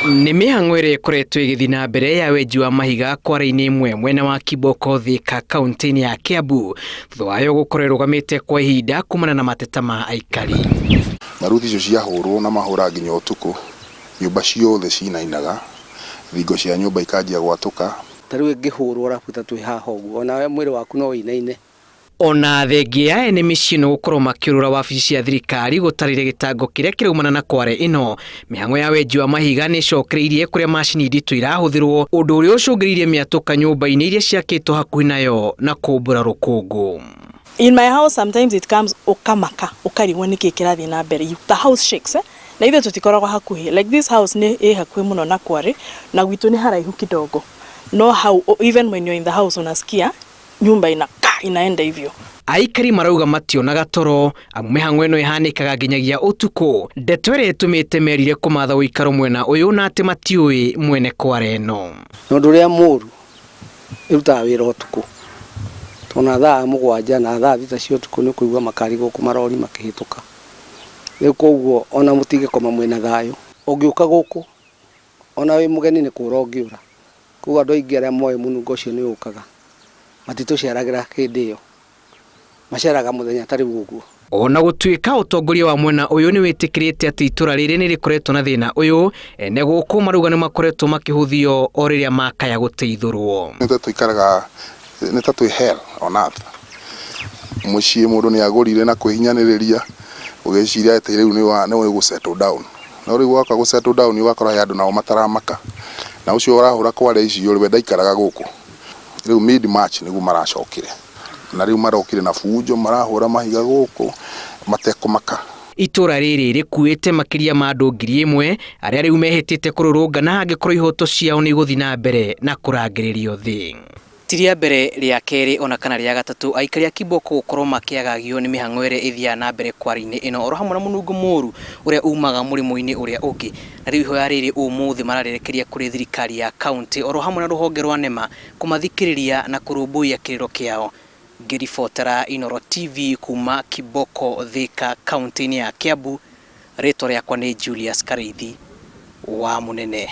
Nĩ mĩhang'o ĩrĩa ĩkoretwo ĩgĩthiĩ na mbere ya wenji wa mahiga kware-inĩ ĩmwe mwena wa Kiboko Thika kaunti-inĩ ya Kiambu thutha wayo gũkorwo ĩrũgamĩte kwa ihinda kumana na mateta ma aikari. Baruthi icio ciahũrwo na mahũra nginya ũtukũ, nyũmba ciothe cinainaga, thingo cia nyũmba ikanjia gwatũka. Ta rĩu ĩngĩhũrwo arabu ta twĩ haha ũguo, onawe mwĩrĩ waku no ũinaine. Ona thengia ya ene mĩciĩ ĩno gũkorwo makĩũrũra wabici cia thirikari gũtarĩria gĩtango kĩrĩa kĩraumana na kware ĩno, mĩhang'o ya wenji wa mahiga nĩ ĩcokereirie kũrĩa macini nditũ irahũthĩrwo, ũndũ ũrĩa ũcũngĩrĩirie mĩatũka nyũmba-inĩ iria ciakĩtwo hakuhĩ nayo na kũmbũra rũkũngũ. In my house sometimes it comes ukamaka ukarigwo nĩkĩ kĩrathiĩ na mbere. The house shakes eh? Na ithuĩ tũtikoragwo hakuhĩ, like this house nĩ ĩ hakuhĩ mũno na kware na gwitũ nĩ haraihu kidogo, no hau even when you're in the house unasikia nyumba inakaa inaenda hivyo. Aikari marauga mationaga toro amu mĩhang'o ĩno ĩhanĩkaga nginyagia ũtukũ, ndeto ĩrĩa ĩtũmĩte merire kũmatha ũikaro mwena ũyũ na atĩ matiũĩ mwene kware ĩno. Na ũndũ ũrĩa mũru ĩrutaga wĩra ũtukũ, tondũ thaa 7 na thaa 6 cia ũtukũ nĩ ũkũigua makari gũkũ marori makĩhĩtũka. Rĩu koguo ona mũtingĩkoma mwĩna thayũ. Ũngĩũka gũkũ ona wĩ mũgeni nĩ kũra ũngĩũra. Koguo andũ aingĩ arĩa moĩ mũnungo ũcio nĩ ũkaga matitũceragĩra hĩndĩ ĩyo, maceraga mũthenya ta rĩu ũguo. Ona gũtuĩka ũtongoria wa mwena ũyũ nĩ wĩtĩkĩrĩte atĩ itũra rĩrĩ nĩ rĩkoretwo na thĩna ũyũ, ene gũkũ marauga nĩ makoretwo makĩhũthio o rĩrĩa makaya gũteithũrwo. Nĩ ta tũikaraga, nĩ ta twĩ hell on earth. Mũciĩ mũndũ nĩ agũrire na kwĩhinyanĩrĩria ũgĩciria atĩ rĩu nĩ gũ settle down. No rĩu woka gũ settle down ũgakora he andũ nao mataramaka. Na ũcio ũrahũra kware icio we ndaikaraga gũkũ. Rĩu mid March nĩguo maracokire. Na rĩu marokire na bunjo marahũra mahiga gũkũ matekũmaka. Itũra rĩrĩ rĩkuĩte makĩria ma andũ 1000 arĩa rĩu mehĩtĩte kũrũrũngana angĩkorwo ihoto ciao nĩ igũthiĩ na mbere na kũrangĩrĩrio thĩ. Ti rĩa mbere, rĩa kerĩ ona kana rĩa gatatũ aikari a Kiboko gũkorwo makĩagagio nĩ mĩhang'o ĩrĩa ĩthiaga na mbere kware-inĩ ĩno oro hamwe na mũnungo mũru ũrĩa umaga mũrĩmo-inĩ ũrĩa ũngĩ. Na rĩu ihoya rĩrĩ ũmũthĩ mararĩrekeria kũrĩ thirikari ya kaunti oro hamwe na rũhonge rwa NEMA kũmathikĩrĩria na kũrũmbũiya kĩrĩro kĩao. Ngĩribotera Inooro TV kuma Kiboko Thika kaunti-inĩ ya Kiambu, rĩtwa rĩakwa nĩ Julius Karĩithi wa Mũnene.